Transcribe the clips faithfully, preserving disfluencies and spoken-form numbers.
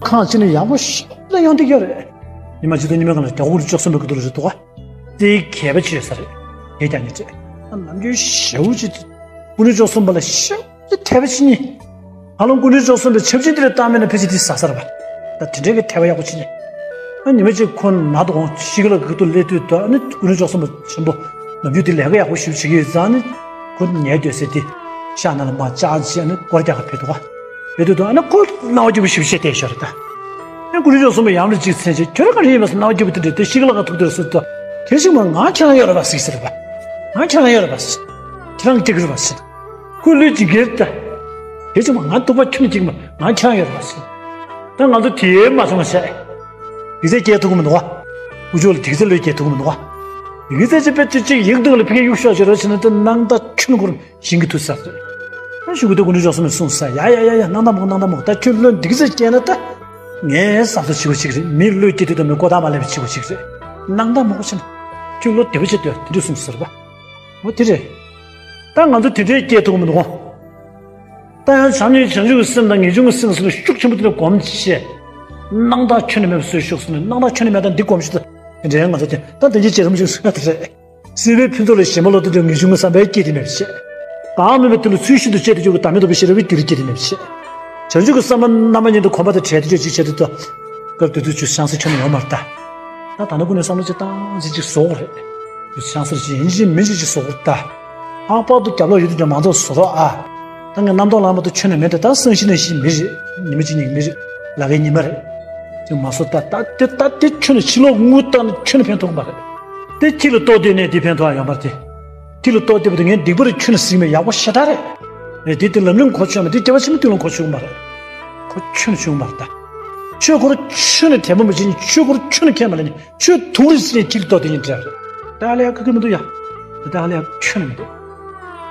ཐང་ཆེན་ནས་ཡག་པོ་ཞེ་དྲག་ཡོང་བསྡད་ཀྱི་ཡོད་རེད། ཉི་མ་གཅིག་དང་ཉི་མའི་སྒང་ལ་རྒྱལ་པོ་སྐུ་ཕྲེང་བཅུ་གསུམ་པའི་སྐུ་ཐོག་ལ་རེད་འདུག་ག་རྩེ་གལ་པོ་ཆེ་ཡོད་ས་རེད། དེ་ཀྱང་ཉིན་རེ་ནམ་རྒྱུན་ཞེ་པོ་ཅིག་སྐུ་ཕྲེང་བཅུ་གསུམ་པ་ལ་ཞེ་པོ་ཅིག་དད་པ་བྱེད་ཉིན། ཧ་ལམ་སྐུ་ཕྲེང་བཅུ་གསུམ་པའི་ཆབ་ཆེན་དེ་ལ་བཏང་མེད་ན་ཕལ་ཆེར་དེ་ཟ་ས་རེད་པ། ད་དེ་འདྲའི་གི་དད་པ་ཡག་པོ་བྱེད་ཉིན། ཨ་ཉི་མ་གཅིག་ཁོ་ན་དང་ཤི་ཁ་ལ་གི་ཐུག་སླེབས་དུས་ད་ཨ་ནི་སྐུ་ཕྲེང་བཅུ་གསུམ་པ་ཆེན་པོ་ནམ་རྒྱུན་དེ་ལས་ཀ་ཡག་པོ་ཞེ་པོ་བྱེད་ཀྱི་ཡོད་ཙང་ནི་ཁོ་ཉལ་སྡོད་སའི་དེ་ཤག་ནང་ལ་མར་བཅར་བྱས་ནི་སྐོར་རྒྱག་ག་ཕེབས་འདུག་ག་ཕེབས་དུས་ད་ཨ་ནི་ཁོ་སྣང་བ་སྐྱིད་པོ་ཞེ་པོ་ཅིག་བསྡད་ཤག་རེད་ད། ཨེ་སྐུ་ཕྲེང་བཅུ་གསུམ་པ་ཡང་ལ་གཅིག་མཚན་ཆེ་ཁྱོད་རང་ག་རེ་ཡིན་པ་སོ་སྣང་བ་སྐྱིད་པོ་དེ་འདྲ་དེ་ཤི་ཁ་ལ་ག་ཐུག་དུས་སུ་ད་དེ་ཞིག་མ་ང་ཁྱེད་རང་ཡོད་རེད་པ་ཟིག་ཟེར་པ། ང་ཁྱེད་རང་ཡོད་རེད་པ་ཟིག་ཁྱེད་རང་སྐྱིད་རེད་པ་ཟིག་ཁོས་བློས་འཇིགས་ཀྱི་རེད་ད། དེ་ཞིག་མ་ང་སྡུག་པ་ཁྱོད་ནི་སྐྱིད་མ་ང་ཁྱེད་རང་ཡོད་རེད་པ་ཟིག་ད་ང་ཚོ་དེ་མ་སོང་བ་བྱས། དེ་ཚེ་སྐྱེལ་ཐུབ་ཀྱི་མི་འདུག་ག་དཀོན་མཆོག་ལ་དེ་ཚེ་བློས་སྐྱེལ་ཐུབ་ཀྱི་མི་འདུག་ག་དེ་ཚེ་ཅི་དཔེ་ཅི་གཅིག་ཡིག་དུང་ལ་ཕ་གིའི་གཡུག་ཤོག་ཅིག་རོ་བྱས་ན་ད་སྣང་དག་ཁྱོད་ནི་ཁོ་རང་། ཞིང་གི་དུས་ས་རེད། ཨ་ཞུ་གི་འདུག་སྐུ་ཕྲེང་བཅུ་གསུམ་པས་གསུངས་ས་ཡ་ཡ་ཡ་ཡ་སྣང་དག་མོ་སྣང་དག་མོ་ད་ཁྱོད་བློས་འདི་གི་ཚེ་སྐྱེལ་ན་ད། ངས་བསམ་ཚུལ་བྱེད་པ་ཞིག་རེད་མི་བློས་སྐྱེལ་དུས་ད་མི་ཀོ་ཐག་མ་ལེན་པ་བྱེད་པ་ཞིག་རེད། སྣང་དག་མོ་ཁོ་ཕྱིན། ཁྱོད་བློ་བདེ་པོ་བྱེད་འདོད་དེ་འདྲས་གསུངས་ཟེར་བ། འོ་དེ་རེད། ད་ང་ཚོ་དེ་འདྲས་སྐྱེལ་ཐུབ་མི་འདུག་ད་ཡང་བྱམས་སྙིང་བྱང་ཆུབ་ཀྱི་སེམས་དང་ངེས་འབྱུང་གི་སེམས་ཟེར་ནས་ཤུགས་ཆེན་པོ་དེ་ལ་སྒོམ་བྱས། སྣང་དག་ཁྱོད་ནི་མེད་པ་བཟོས་ཤོག་ཟེར་ནས་སྣང་དག་ཁྱོད་ནི་མེད་ད་འདི་སྒོམ་ཤོག་ད། དེ་འདྲའི་ང་ཚོ་དེ་ད་དེ་འདྲའི་བྱེད་རུང་ཞིག་ད་དེ་རེད། སྲིད་པའི་ཕུན་ཚོགས་ལ་ཞེན་པ་ལོག་སྟེ་དུས་ངེས་འབྱུང་གི་བསམ་པས་སྐྱེས་ཏེ་མེད་པར་བཤད། བག་མེད་པའི་དུས་ལ་ཚུལ་ཤིན་ཏུ་བཅད་དེ་འཇོག་གི་བདག་མེད་རྟོགས་པའི་ཤེས་རབ་ཀྱིས་དེ་རུ་སྐྱེས་ཏེ་མེད་པར་བཤད། བྱང་ཆུབ་ཀྱི་བསམ་པ་རྣམ་པ་གཉིས་དང་གོམས་པ་དང་བྲལ་དུ་འཇོག་ཅིག་བྱེད་དུས་ད། སྐབས་དེ་དུས་ཆུ་ཤང་སེ་ཁྱོན་ནས་ཡོང་མ་རེད་ད། ད་ད་ནི་ཀུན་ནས་བསམ་བློ་ཅིག་བཏང་ཅིག་ཅིག་བཟོ་དགོས་རེད། ཆུ་ཤང་སེ་ཅིག་ཡིན་ཅིག་མིན་ཅིག་ཅིག་བཟོ་དགོས་རེད་ད། ལྷག་པར་དུ་རྒྱབ་ལོགས་ཡོད་དུས་ཀྱང་མང་ཚོགས་བཟོ་རོགས་ཨ། ད་ངས་རྣམ་རྟོག་ལངས་མ་ཐུབ་ཁྱོན་ནས་མེད་དེ་ད་སང་ཞིག་ནས་ཞིག་མི་རེད། ཉི་མ་གཅིག་གཉིས་མི་རེད། ལ་ཁའི་ཉི་མ་རེད། ཅིག་མ་བཟོ་ད་ད་དེ་ད་དེ་ཁྱོན་ནས་ཕྱི་ལོགས་དངུལ་བཏང་ནས་ཁྱོན་ནས་ཕན་ཐོགས་མ་རེད། དེ་ཁྱི་ལ་ལྟོ་སྟེར་ནས་དེ་ཕན་ཐོགས་ཡོང་མ་རེད་དེ། ཁྱི་ལ་ལྟོ་སྟེར་བ་དེ་ངས་སྡིག་པ་རེད་ཁྱོན་ནས་ཟིན་མེད་ཡག་པོ་ཞེ་དྲག་རེད། རེད་དེ་དེ་ལམ་རིམ་གོ་ཆོད་མ་དེ་སྐྱེ་བ་ཕྱི་མ་དུས་ལ་གོ་ཆོད་མ་རེད། གོ་ཆོད་ནས་ཆོད་མ་རེད་ད། ཆོས་ཁོ་ར་ཁྱོན་ནས་དད་པ་མ་བྱེད་ཉིན་ཆོས་ཁོ་ར་ཁྱོན་ནས་ཁས་མ་ལེན་ཉིན་ཆོས་དུང་རི་ཟིན་ནས་ཁྱི་ལ་ལྟོ་སྟེར་ཉིན་འདྲ་རེད། ད་ཧ་ལས་ཡག་ཁུ་ཁུ་མི་འདུག་ཡ། ད་ཧ་ལས་ཡག་ཁྱོན་ནས་མི་འདུག་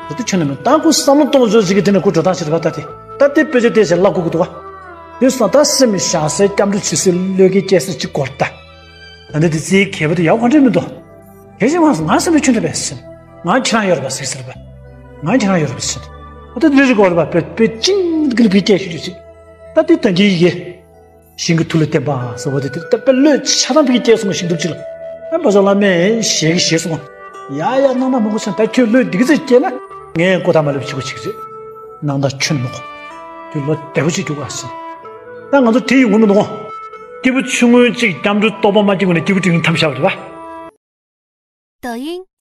ད་དེ་ཁྱོན་ནས་མི་འདུག་ད་ཁོ་བསམ་བློ་གཏོང་བཟོ་ཞིག་གི་དེ་ནས་ཁོ་འགྲོ་སྟངས་ཞིག་རེད་པ་ད་དེ། ད་དེ་དཔེ་ཆ་བལྟས་བྱས་ལབ་དགོས་ཀྱི་འདུག་བ། དེ་སོང་ད་སེམས་བཞག་སའི་སྐྱབས་འགྲོ་བྱེད་སའི་བློས་འགེལ་སྐྱེལ་སའི་ཅིག་སྐོར་ད། ད་ནི་དེ་རྩིའི་གལ་པོ་དེ་ཡག་ག་འདྲས་མི་འདུག་གལ་ཆེན་པོ་ང་སེམས་པའི་ཆུ་འདྲ་བས་ཟིན། ང་ཁྱེད་རང་ཡོད་རེད་པ་ཟིག་ཟེར་བ། ང་ཁྱེད་རང་ཡོད་རེད་པ་ཟིན། ཨ་ད་འདི་རིག་གོ་རེད་པ་པེ་པེ་ཅིང་གི་ལ་བི་སྐད་ཤུ་ཅུ་ཅིག་ད་དེ་ད་གི་ཡི་གེ་ཞིང་གི་ཐུགས་ལ་བརྟན་པ་ཟེར་བ་དེ་དེ་ད་པེ་བློས་ཆ་ཚང་བི་སྐད་སོང་ཞིང་སྡུག་ཅིག་ལ། ཨ་བ་ཟོ་ལ་མེ་ཞེས་ཀྱི་ཞེས་སོང་། ཡ་ཡ་སྣང་ན་མ་གོ་ཆེན་ད་ཁྱོད་བློས་འདི་གི་ཚེ་སྐྱེས་ན་ངས་ཀོ་ད་མ་ལབ་ཆི་གོ་ཆིག་རེད། སྣང་ད་ཁྱོད་མ་གོ་ཁྱོད་བློ་བདེ་པོ་ཅིག་རྒྱུག་ཨ་ཟིན། ད་ང་ཚོ་དེ་ཡི་ངོ་མི་འདུག་གོ་སྐྱེས་བུ་ཆུང་ངུའི་ཅིག་སྐྱབས་འགྲོ་རྟོགས་པ་མ་སྐྱེས་གོ་ནས་སྐྱེས་བུ་དྲིན་ལན་ཐམས་ཤར་བ་རེད་པ། 抖音。